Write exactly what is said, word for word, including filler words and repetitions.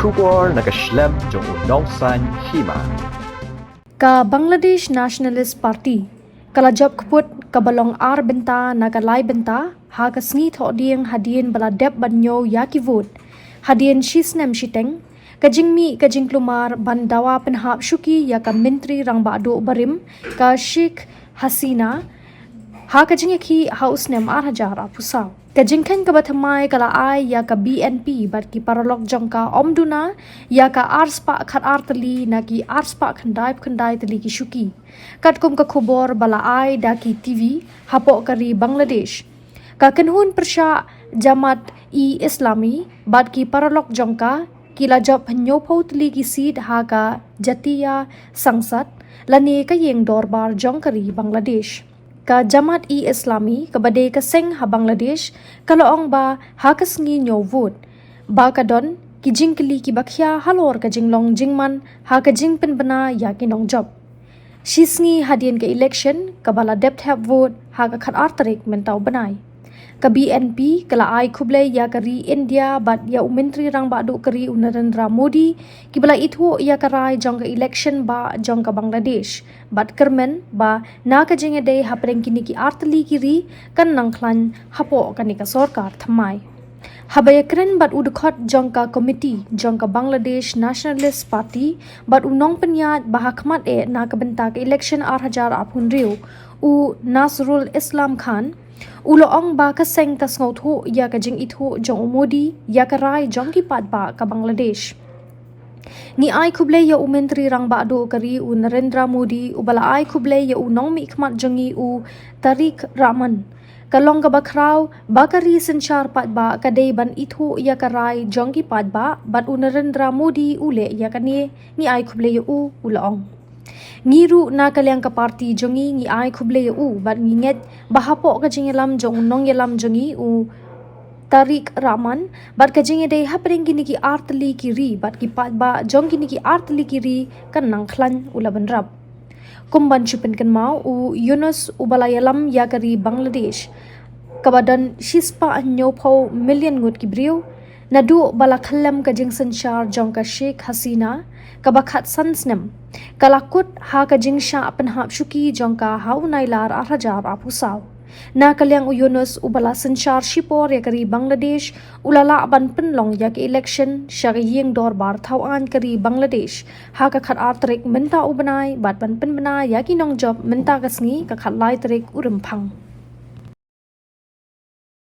Khubor na ka shlem jong u nongsaiñ hima. Ka Bangladesh Nationalist Party ka la jop kput kaba long ar bynta na ka lai bynta ha ka sngi Thohdieng hadien ba la dep ban ñiew ïa ki vote hadien shi snem shiteng, ka jingmih ka jingkulmar ban dawa pynhap shuki ïa ka Myntri Rangbah Duh barim, ka Sheikh Hasina, ha ka jingïakhih ha u snem ar hajar arphew saw. Ka jingkheiñ kaba thymmai ka la ai ïa ka B N P bad ki paralok jong ka ym duna ïa ka arspah khatar tylli na ki arspah khyndaiphew khyndai tylli ki shuki, katkum ka khubor ba la ai da ki T V hapoh ka ri Bangladesh. Ka kynhun pyrshah Jamaat-e-Islami bad ki paralok jong ka ki la jop hynñiewphew tylli ki seat ha ka Jatiya Sangsad lane ka ïing dorbar jong ka ri Bangladesh. Ka Jamaat-e-Islami kaba dei ka seng ha Bangladesh ka la ong ba ha ka sngi ñiew vote ba ka don ki jingkylli kiba khia halor ka jinglong jingman ha ka jingpynbna ïa ki nongjop. Shi sngi hadien ka election kaba la dep thep vote ha ka khatar tarik mynta u bnai, ka B N P ka la ai khublei ïa ka ri India bad ïa u Myntri Rangbah Duh ka ri u Narendra Modi kiba la ithuh ïa ka rai jong ka election bah jong ka Bangladesh bad kyrmen ba na ka jingïadei hapdeng kine ki ar tylli ki ri kan nang khlaiñ hapoh kane ka sorkar thymmai. Haba ïakren bad u dkhot jong ka komiti jong ka Bangladesh Nationalist Party bad u nongpynïaid ba ha khmat eh na ka bynta ka election ar hajar arphew hynriew, u Nazrul Islam Khan, u la ong ba ka seng ka sngewthuh ïa ka jingithuh jong u Modi ïa ka rai jong ki paidbah ka Bangladesh. Ngi ai khublei ïa u Myntri Rangbah Duh ka ri u Narendra Modi uba la ai khublei ïa u nongmihkhmat jong ngi u Tariq Rahman. Ka long kaba khraw ba ka ri synshar paidbah ka dei ban ithuh ïa ka rai jong ki paidbah bad u Narendra Modi u leh ïa kane, ngi ai khublei ïa u, u la ong. Ngi ruh na ka liang ka party jong ngi ngi ai khublei ïa u bad ngi ngeit ba hapoh ka jingïalam jong u nongïalam jong ngi u Tariq Rahman bad ka jingïadei hapdeng kine ki ar tylli ki ri bad ki paidbah jong kine ki ar tylli ki ri kan nang khlaiñ, u la bynrap. Kum ban shu pynkynmaw, u Yunus uba la ïalam ïa ka ri Bangladesh kaba don shispah hynñiewphew million ngut ki briew, naduh ba la khyllem ka jingsynshar jong ka Sheikh Hasina kaba khatsan snem, ka la kut ha ka jingshah pynhap shuki jong ka ha u Nailar ar hajar arphew saw. Na ka liang u Yunus uba la synshar shipor ïa ka ri Bangladesh u la lah ban pynlong ïa ka election sha ka ïing dorbar thawaiñ ka ri Bangladesh ha ka khatar tarik mynta u bnai bad ban pynbna ïa ki nongjop mynta ka sngi ka khatlai tarik u Rymphang.